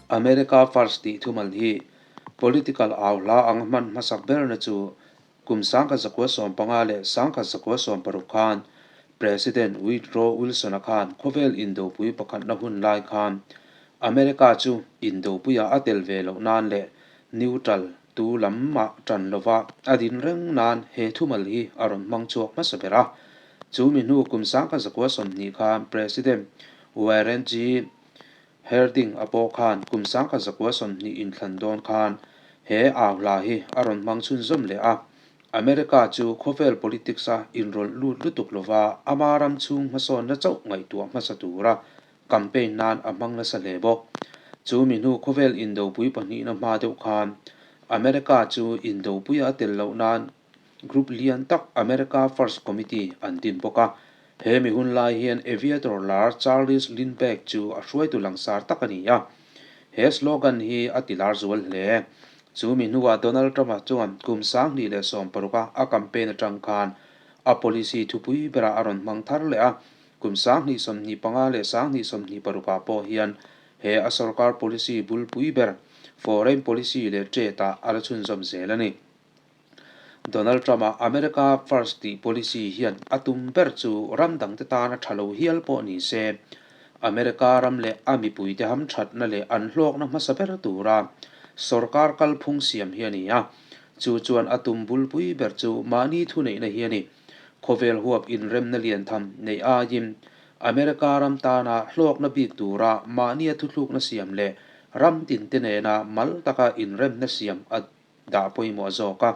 America First tih thumal hi political au hla ang hman hmasak berna chu kum 1915 leh 1916 khan President Woodrow Wilson-a khan khawvel indopui pakhatna hun lai khan America chu indopuia a tel ve loh nan leh neutral tu lamah ṭan lova a din reng nan he thumal hi a rawn hmang chhuak hmasa ber a. Chu mi hnu kum 1920 khan President Warren G. Harding a pawh khan kum 1920 inthlan dawn khan he au hla hi a rawn hmang chhunzawm leh a. America chu khawvel politics a inrawlh lut lutuk lova ama ram chhung hmasawnna chauh ngaihtuah hmasa tura campaign nan a hmang nasa hle bawk. Chu mi hnu khawvel indopui pahnihna hma deuh khan America chu indopuia a tel loh nan group lian tak America First Committee an din bawk a. He mi hun lai hian aviator lar Charles Lindbergh chu a hruaitu langsar tak a ni a. He slogan hi a ti lar zual hle. Chu mi hnuah Donald Trump-a chuan kum 2016 a a campaign atang khan a policy thupui berah a rawn hmang thar leh a. Kum 2025 leh 2026 ah pawh hian he a sarkar policy bulpui ber foreign policy leh trade ah a la chhunzawm zel a ni. Donald Trump-a America First tih policy hian a tum ber chu ram dangte tana tha lo hial pawh ni se. America ram leh a mipuite hamthatna leh an hlawkna hmasa ber tura sarkar kalphung siam hi a ni a. Chu chuan a tum bulpui ber chu mahni thuneihna hi a ni. Khawvel huap inremna lian tham nei aiin America ram tana hlawkna bik tura mahni a thuthlukna siam leh ram tinte nena mal taka inremna siam a dah pawimawh zawk a.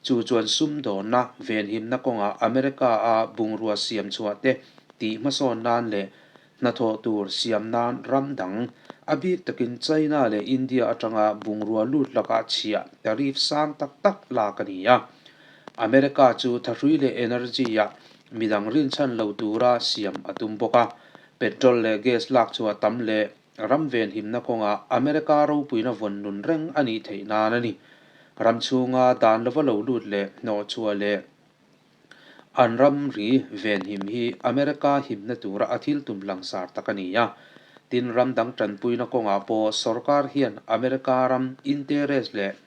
Chu chuan sumdawnna venhimna kawngah America a bungrua siam chhuah te tih hmasawn nan leh hnathawh tur siam nan ram dang a bik takin China leh India atanga bungrua lut lakah chhiah tariff sang tak tak lak a ni a. America chu thahrui leh energy ah midang rinchhan lo tura siam a tum bawk a. Petrol leh gas lak chhuah tam leh ram venhimna kawngah America ropuina vawn nun reng a nih theih nan a ni. Ram chhunga dan lova lo lut leh hnawh chhuah leh an ram ri venhim hi America himna tura a thil tum langsar tak a ni a. Tin ram dang tanpuina kawngah pawh sarkar hian America ram interest leh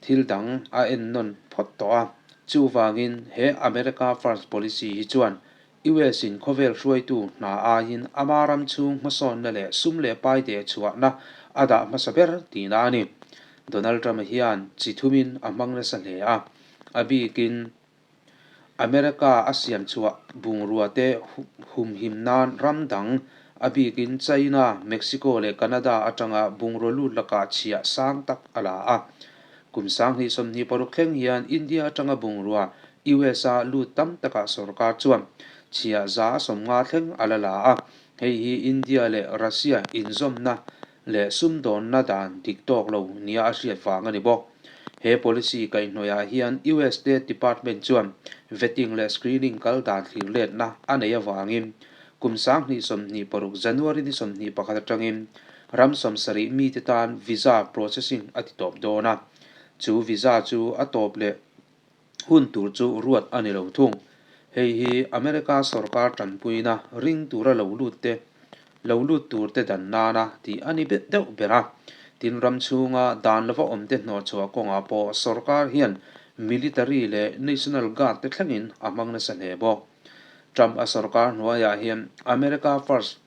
thil dang a ennawn phawt tawh a. Chuvangin he America First policy hi chuan US in khawvel hruaitu hna aiin ama ram chhung hmasawnna leh sum leh pai deh chhuahna a dah hmasa ber tihna a ni. Donald Trump hian chi thumin a hmang nasa hle a. A bikin America a siam chhuah bungrua te humhim nan ram dang a bikin China, Mexico leh Canada atanga bungrua lut lakah chhiah sang tak a la a. Kum 2026 thleng hian India atanga bungrua US a lut tam takah sarkar chuan chhiah 150 thleng a la la a. Hei hi India leh Russia inzawmna leh sumdawnna dan dik tawk lo nia a hriat vang a ni bawk. He policy kaihhnawihah hian US State Department chuan vetting leh screening kal dan thlir letna a nei avangin kum 2026 January ni 21 atangin ram 70 mite tan visa processing a ti tawp dawn a. Chu visa chu a tawp leh hun tur chu ruat a ni lo thung. Hei hi America sarkar tanpuina ring tura lo lut te lo lut tur te dan nana tih a ni bet deuh ber a. Tin ram chhunga dan lova awm te hnawh chhuah kawngah pawh sarkar hian military leh National Guard te thlengin a hmang nasa hle bawk. Trump a sarkar hnuaiah hian America First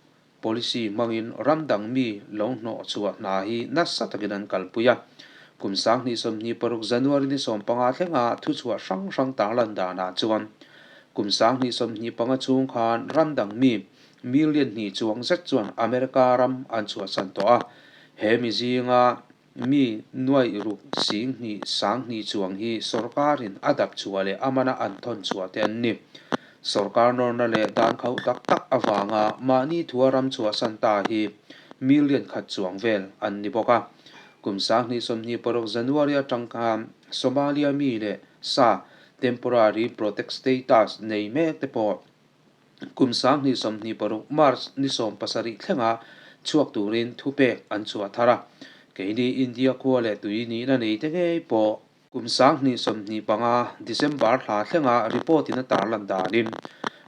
policy hmangin ram dang mi lo hnawh chhuah hna hi nasa takin an kalpui a. Kum 2026 January ni 15 thlenga thu chhuah hrang hrang tarlan danah chuan kum 2025 chhung khan ram dang mi million hnih chuang zet chuan America ram an chhuahsan tawh a. He mi zinga mi nuai ruk sing hnih sang hnih chuang hi sarkarin a dap chhuah leh amana an thawn chhuah te an ni. Sarkar nawrna leh dan khauh tak tak awanga mahni thua ram chhuahsan ta hi million khat chuang vel an ni bawk a. Kum 2026 January atang khan Somalia mi leh sa temporary protect status nei mek te pawh kum 2026 March ni 17 thlenga chhuak turin thupek an chhuah thar a. Keini India khua leh tui ni na nei te ngei pawh kum 2025 December thla thlenga report in a tarlan danin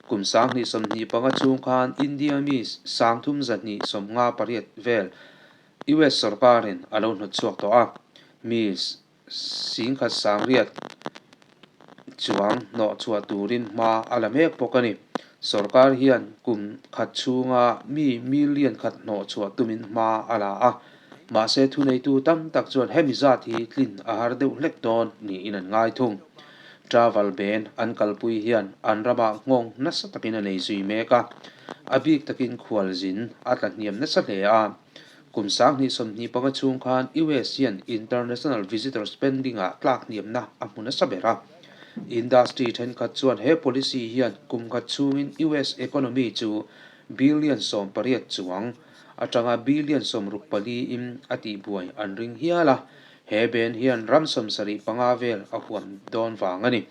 kum 2025 chhung khan India mi 3,258 vel. US sorkarin a lo hnawtchhuak tawh a, mi 18,000 chuang hnawhchhuah turin hma a la mek bawk a ni. Sorkar hian kum khat chhunga mi million khat hnawhchhuah tumin hma a la a, mahse thuneitu tam tak chuan hemi zat hi tlin a har deuh hlek dawn niin an ngai thung. Travel ban an kalpui hian an ramah nghawng nasa takin a nei zui mek a, a bik takin khualzin a tla hniam nasa hle a. Kum 2025 chhung khan US hian international visitor spending-ah tlak hniamna a hmu nasa ber a. Industry thenkhat chuan he policy hian kum khat chhungin US economy chu billion 18 chuang atanga billion 64 in a tihbuai an ring hial a. He ban hian ram 75 vel a huam dawn vang a ni.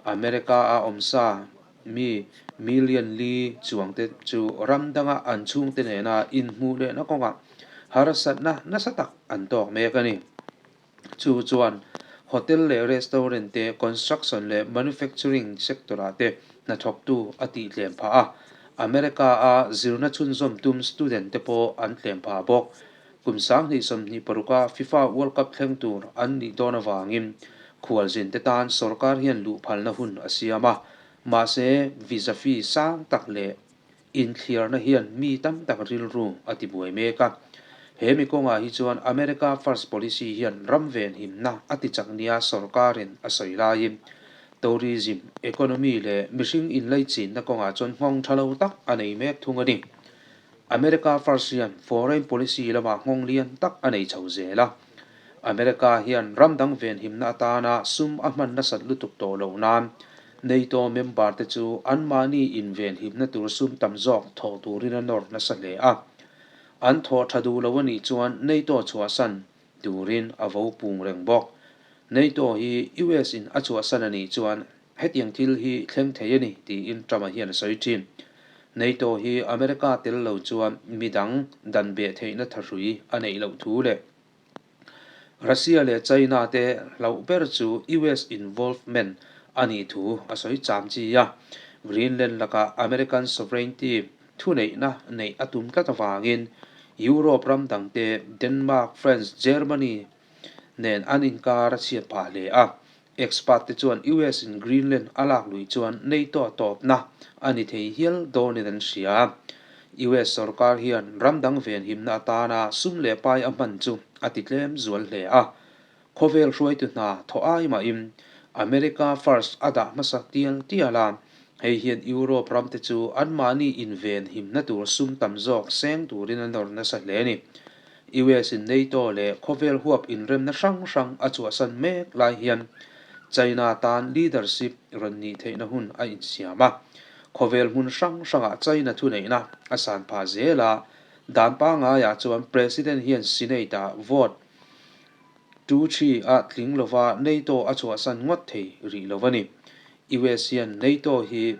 America-a awmsa Mi million li chuangte chu ram danga an chhungte nena inhmuh lehna kawngah harsatna nasa tak an tawk mek a ni. Chu chuan hotel leh restaurant te, construction leh manufacturing sector-ah te hnathawktu a tihtlem phah a, America-a zirna chhunzawm tum student te pawh an tlem phah bawk. Kum 2026-a FIFA World Cup thleng tur an nih dawn avangin khualzinte tan sorkar hian luh phalna hun a siam a, mahse visa fee sang tak leh inthliarna hian mi tam tak rilru a tibuai mek a. He mi kawngah hi chuan America First policy hian ram venhimna a tichak nia sorkarin a sawi laiin tourism, economy leh mihring inlaichinna kawngah chuan nghawng tha lo tak a nei mek thung a ni. America First hian foreign policy lamah nghawng lian tak a nei chho zel a. America hian ram dang venhimna atana sum a hman nasat lutuk tawh loh nan NATO member te chu anmahni invenhimna tur sum tam zawk thawh turin a nawr nasa hle a. An thawh tha duh lo a nih chuan NATO chhuahsan turin a vo pung reng bawk. NATO hi US in a chhuahsan a nih chuan Hetiang thil hi thleng thei a ni, tiin Trump-a hian a sawi thin. NATO hi America tel lo chuan midang dan beh theihna thahrui a neih loh thu leh Russia leh China te hlauh ber chu US involvement a nih thu a sawi cham chi a. Greenland lakah American sovereignty thuneihna neih a tum tlat avangin Europe ram dangte Denmark, France, Germany nen an inkar a chhiat phah hle a. Expert te chuan US in Greenland a lak lui chuan NATO a tawpna a ni thei hial dawnin an hria. US sorkar hian ram dang venhimna atana sum leh pai a hman chu a ti tlem zual hle a. Khawvel hruaitu hna thawh ai mahin America First a dah hmasa tial tial a, hei hian Europe ram te chu anmahni invenhimna tur sum tam zawk seng turin a nawr nasa hle a ni. US in NATO leh khawvel huap inremna hrang hrang a chhuahsan mek lai hian China tan leadership rawn nih theihna hun a insiam a. Khawvel hmun hrang hrangah China thuneihna a san phah zel a, dan pangaiah chuan President hian Senate-ah vote 2-3 a tling lova NATO a chhuahsan ngawt thei rih lo a ni. US hian NATO hi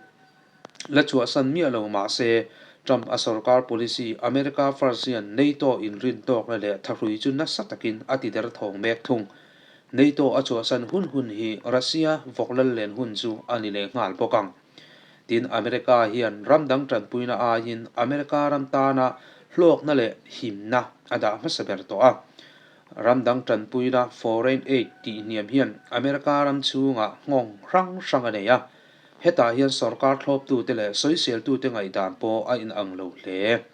La chhuahsan miah lo mah se, Trump a sorkar policy America First hian NATO inrin tawkna leh thahrui chu nasa takin a ti der thawng mek thung. NATO a chhuahsan hun hun hi Russia vawk lal len hun chu a ni leh nghal bawk ang. Tin, America hian ram dang tanpuina aiin America ram tana hlawkna leh himna a dah hmasa ber tawh a. Ram dang tanpuina foreign aid tih hniam hian America ram chhungah nghawng hrang hrang a nei a. Hetah hian sorkar thlawptute leh sawiseltute ngaihdan pawh a inang lo hle.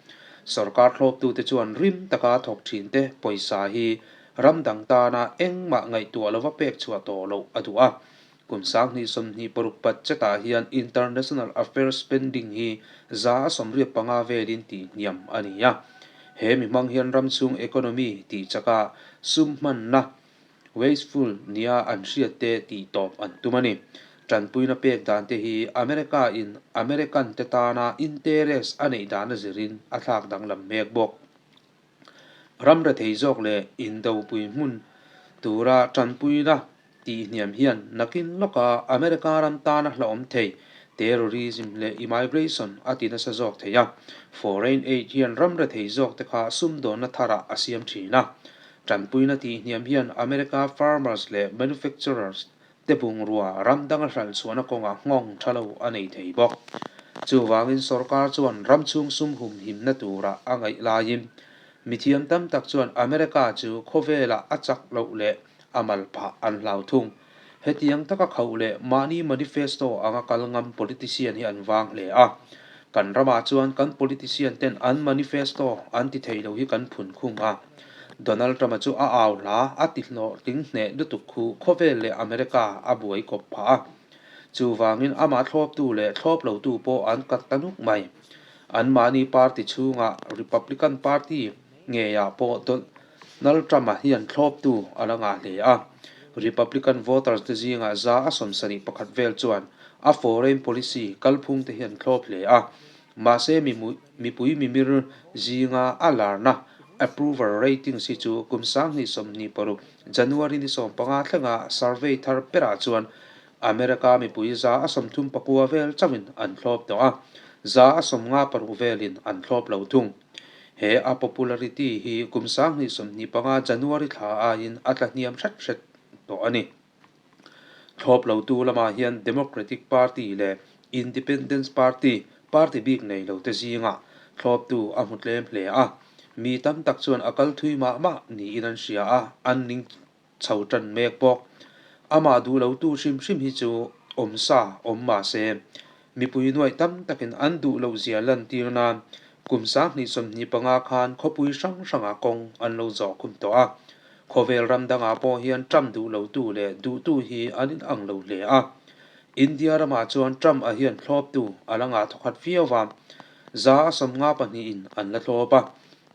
Sorkar thlawptute chuan rim taka thawk thinte pawisa hi ram dang tana engmah ngaihtuah lova pek chhuah tawh loh a duh a. Kum 2026 budget-ah hian international affairs spending hi 85% velin tihhniam a ni a. He mi hmang hian ram chhung economy tihchaka sum hmanna Wasteful nia an hriat te tih tawp an tum a ni. Tanpuina pek dan te hi America in American te tana interest a neih dan a zirin a thlak danglam mek bawk. Ram rethei zawk leh indopui hmun tura tanpuina tih hniam hian nakin lawka America ram tana hlauhawm thei terrorism leh immigration a ti nasa zawk thei a. Foreign aid hian ram rethei zawk te kha sumdawnna tharah a siam thin a. Tanpuina tih hniam hian America farmers leh manufacturers te bungrua ram danga hralh chhuahna kawngah nghawng tha lo a nei thei bawk. Chuvangin sorkar chuan ram chhung sum humhimna tura a ngaih laiin Mithiam tam tak chuan America chu khawvelah a chak loh leh a mal phah an hlau thung. Hetiang taka khauh leh mahni manifesto anga kal ngam politician hi an vang hle a. Kan ramah chuan kan politician ten an manifesto an ti thei lo hi kan phun khum a. Donald Trump-a chu a au hla a ti hlawhtling hneh lutuk khu khawvel leh America a buai kawp phah a. Chuvangin amah thlawptu leh thlawp lotu pawh an kat ta nuk mai. Anmahni party chhungah Republican Party ngeiah pawh Donald Trump-a hian thlawptu a la ngah hle a. Republican voters te zingah 171 vel chuan a foreign policy kalphung te hian thlawp hle a. Mahse mipui mimir zinga a larna approval ratings hi chu kum 2026 January ni 15 thlenga survey thar berah chuan America mipui 39% vel chauhin an thlawp tawh a, 56% velin an thlawp lo thung. He a popularity hi kum 2025 January thla aiin a tla hniam hret hret tawh a ni. Thlawp lotu lamah hian Democratic Party leh Independence Party, party bik nei lote zingah thlawptu a hmu tlem hle a, mi tam tak chuan a kal thui mah mah niin an hria a, an ning chho tan mek bawk. Amah duh lotu hrim hrim hi chu awm sa awm mah se, mipui nuaih tam takin an duh loh zia lantir nan kum 2025 khan khawpui hrang hrangah kawng an lo zawh khum tawh a. Khawvel ram dangah pawh hian Trump duh lotu leh duhtu hi an inang lo hle a. India ramah chuan Trump-a hian thlawptu a la ngah thawkhat viau va, 52% in an la thlawp a.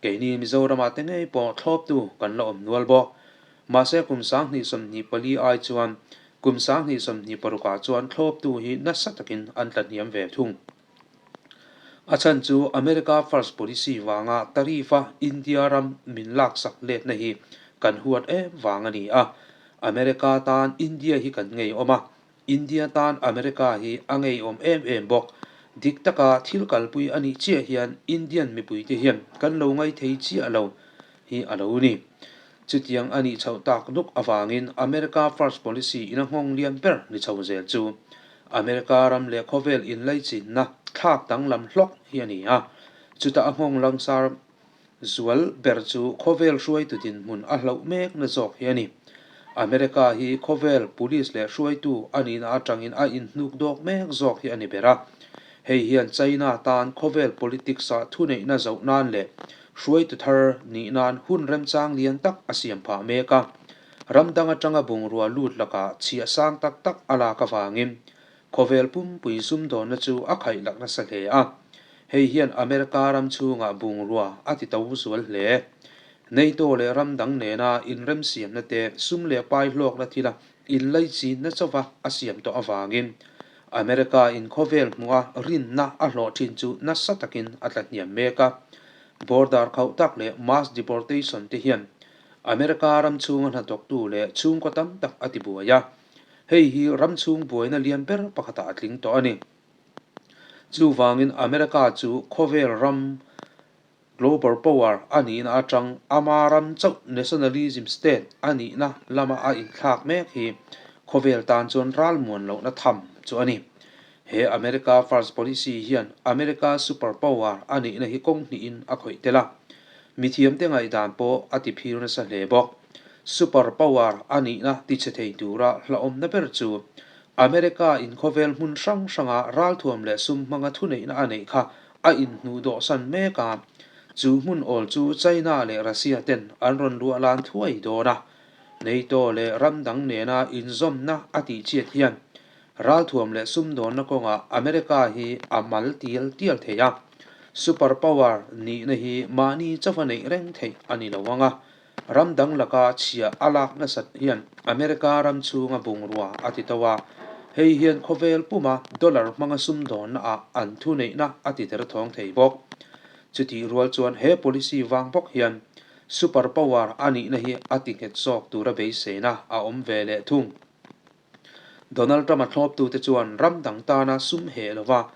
Keini Mizoramah te ngei pawh thlawptu kan la awm nual bawk. Mahse kum 2024 ai chuan kum 2026 ah chuan thlawptu hi nasa takin an tla hniam ve thung. A chhan chu America First Policy vanga tariff-a India ram min laksak letna hi kan huat em vang a ni a. America tan India hi kan ngeiawm a, India tan America hi a ngeiawm em em bawk. Dik taka thil kalpui a nih chiah hian Indian mipuite hian kan lo ngaithei chiah lo hi a lo ni. Chutiang a nih chhoh tak nuk avangin America First Policy in a nghawng lian ber ni chho zel chu America ram leh khawvel inlaichinna thlak danglam hlawk hi a ni a. Chutah a nghawng langsar Zual ber chu khawvel hruaitu dinhmun a hlauh mekna zawk hi a ni. America hi khawvel police leh hruaitu a nihna atangin a inhnuk dawk mek zawk hi a ni ber a. Hei hian China tan khawvel politics-ah thuneihna zoh nan leh hruaitu thar nih nan hun remchang lian tak a siam phah mek a. Ram dang atanga bungrua lut lakah chhiah sang tak tak a lak avangin Khawvel pumpui sumdawnna chu a khaih lak nasa hle a, hei hian America ram chhungah bungrua a ti to zual hle. NATO leh ram dang nena inremsiamna te sum leh pai hlawkna thila inlaichinna chauva a siam tawh avangin America in khawvel hmuha rinna a hlawh thin chu nasa takin a tla hniam mek a. Border khauh tak leh mass deportation te hian America ram chhunga hnathawktu leh chhungkaw tam tak a tibuai a. Hei hi ram chhung buaina lian ber pakhatah a tling tawh a ni. Chuvangin America chu khawvel ram global power a nihna atang ama ram chauh nationalism state a nihna lama a inthlak mek hi khawvel tan chuan ralmuan lohna tham chu a ni. He America First Policy hian America super power a nihna hi kawng hnihin a khawih tel a. Mithiamte ngaihdan pawh a tiphir nasa hle bawk. Super power a nihna tichhe thei tura hlauhawmna ber chu America in khawvel hmun hrang hranga ralthuam leh sum hmanga thuneihna a neih kha a inhnuh dawhsan mek a, chu hmun awl chu China leh Russia ten an rawn luah lan thuai dawn a. NATO leh ram dang nena inzawmna a tihchhiat hian ralthuam leh sumdawnna kawngah America hi a mal tial tial thei a, super power nihna hi mahni chauha neih reng theih a ni lo ang a. Ram dang laka chhia a lak nasat hian America ram chhunga bungrua a ti to a, hei hian khawvel puma dollar hmanga sumdawnna ah an thuneihna a ti der thawng thei bawk. Chutih rual chuan he policy vang bawk hian super power a nihna hi a ti nghet zawk tura beiseina a awm ve leh thung. Donald Trump-a thlawptute chuan ram dang tana sum heh lova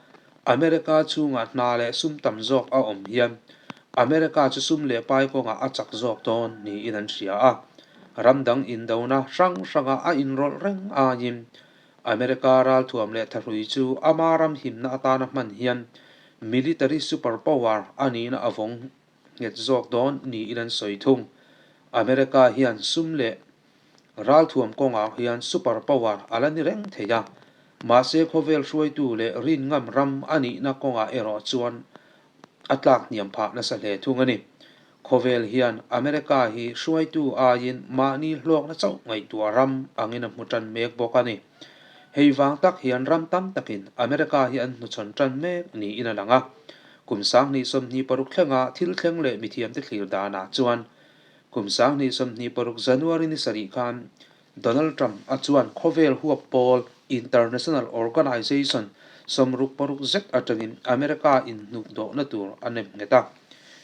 America chhungah hna leh sum tam zawk a awm hian America chu sum leh pai kawngah a chak zawk dawn niin an hria a. Ram dang indona hrang hranga a inrawlh reng aiin America ralthuam leh thahrui chu ama ram himna atana hman hian military super power a nihna a vawng. nghet zawk dawn niin an sawi thung. America hian sum leh ralthuam kawngah hian super power a la ni reng thei a, mahse khawvel hruaitu leh rinngam ram a nihna kawngah erawh chuan a tlak hniam phah nasa hle thung a ni. Khawvel hian America hi hruaitu aiin mahni hlawkna chauh ngaihtuah ram angin a hmu tan mek bawk a ni. Hei vang tak hian ram tam takin America hi an hnuchhawn tan mek niin a lang a. Kum 2026 thlenga thil thleng leh mithiamte thlir danah chuan kum 2026 January ni sarih khan Donald Trump a chuan khawvel huap pawl international organization 66 zet atangin America inhnukdawhna tur a nem nghet a.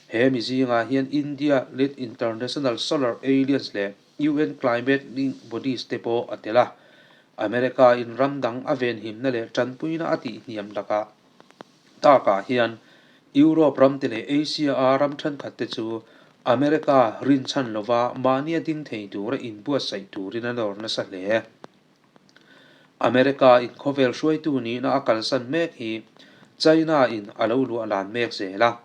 He mi zingah hian India led International Solar Alliance leh UN Climate Link Bodies te pawh a tel a. America in ram dang a venhimna leh tanpuina a tihhniam lakah takah hian Europe ramte leh Asia-a ram thenkhat te chu America rinchhan lova mahnia ding thei tura inbuatsaih turin a nawr nasa hle. America in khawvel hruaitu nihna a kalsan mek hi China in a lo luah lan mek zel a.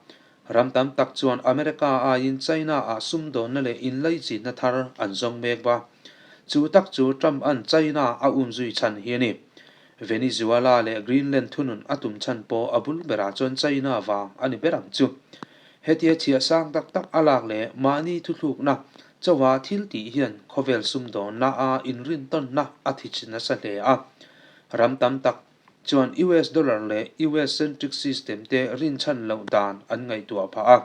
Ram tam tak chuan America aiin China ah sumdawnna leh inlaichinna thar an zawng mek va. Chu tak chu Trump an China a umzui chhan hi a ni. Venezuela leh Greenland thunun a tum chhan pawh a bul berah chuan China vang a ni ber ang chu. Hetia chhiah sang tak tak a lak leh mahni thuthlukna Chauha thil tih hian khawvel sumdawnna a inrintawnna a thi nasa hle a. Ram tam tak chuan US dollar leh US centric system te rinchhan loh dan an ngaihtuah phah a.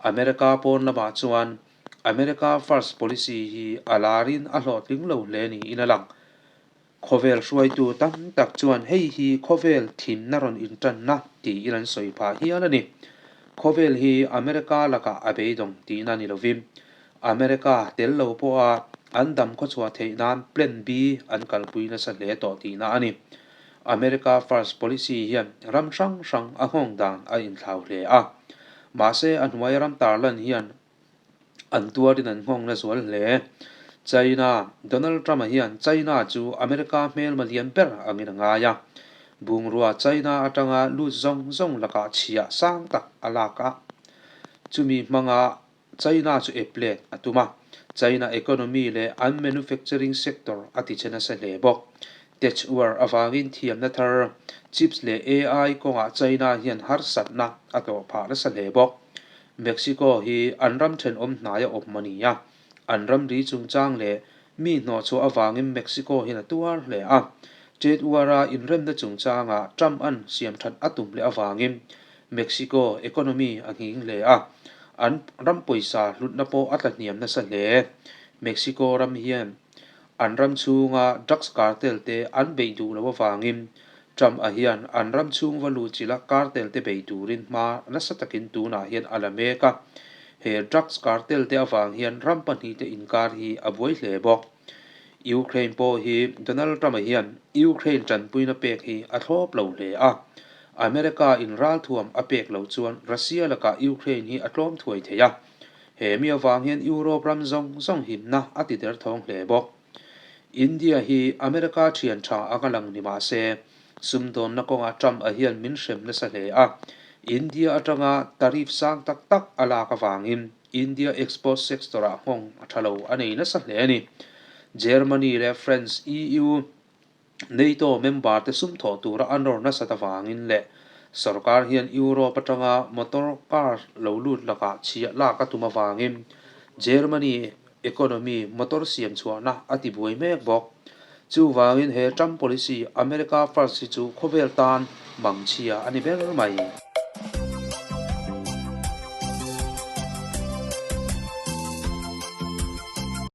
America pawn lamah chuan America First policy hi a larin a hlawhtling lo hle niin a lang. Khawvel hruaitu tam tak chuan hei hi khawvel thimna rawn intanna tiin an sawi phah hial a ni. Khawvel hi America lakah a beidawng tihna ni lovin, America tel lo pawha an dam khawchhuah theih nan Plan B an kalpui nasa hle tawh tihna a ni. America First policy hian ram hrang hrang a nghawng dan a inthlau hle a. Mahse a hnuai ram tarlan hian An tuarin an nghawng na zual hle. China, Donald Trump-a hian China chu America hmelma lian ber angin a ngai a. Bungrua China atanga lut zawng zawng lakah chhiah sang tak a lak a. Chumi hmanga China chu ep let a tum a. China economy leh an manufacturing sector a tichhe nasa hle bawk. Tech war avangin thiamna thar, chips leh AI kawngah China hian harsatna a tawh phah nasa hle bawk. Mexico hi an ram thenawm hnaia awm a ni a, an ramri chungchang leh mi hnawhchhuah avangin Mexico hian a tuar hle a. Trade war-a inremna chungchangah Trump-a'n siamthat a tum leh avangin Mexico economy a nghing hle a, an ram pawisa hlutna pawh a tlahniam nasa hle. Mexico ram hian an ram chhunga drugs cartel te an beih duh loh avangin Trump-a hian an ram chhung va luh chilh a cartel te bei turin hma nasa takin tunah hian a la mek a. He drugs cartel te avang hian ram pahnih te inkar hi a buai hle bawk. Ukraine pawh hi Donald Trump-a hian Ukraine tanpuina pek hi a thlawp lo hle a. America in ralthuam a pek loh chuan Russia lakah Ukraine hi a tlawm thuai thei a. He mi avang hian Europe ram zawng zawng himna a ti derthawng hle bawk. India hi America thian tha anga lang ni mah se, sumdawnna kawngah Trump a hian min hrem nasa hle a. India atanga tariff sang tak tak a lak avangin India export sector-ah nghawng a tha lo a nei nasa hle a ni. Germany leh France, EU, NATO member te sum thawh tura a nawr nasat avangin leh sorkar hian Europe atanga motor car lo lut lakah chhiah lak a tum avangin Germany economy motor siam chhuahna a ti buai mek bawk. Chuvangin he Trump policy America First hi chu khawvel tan mangchhia a ni ber mai.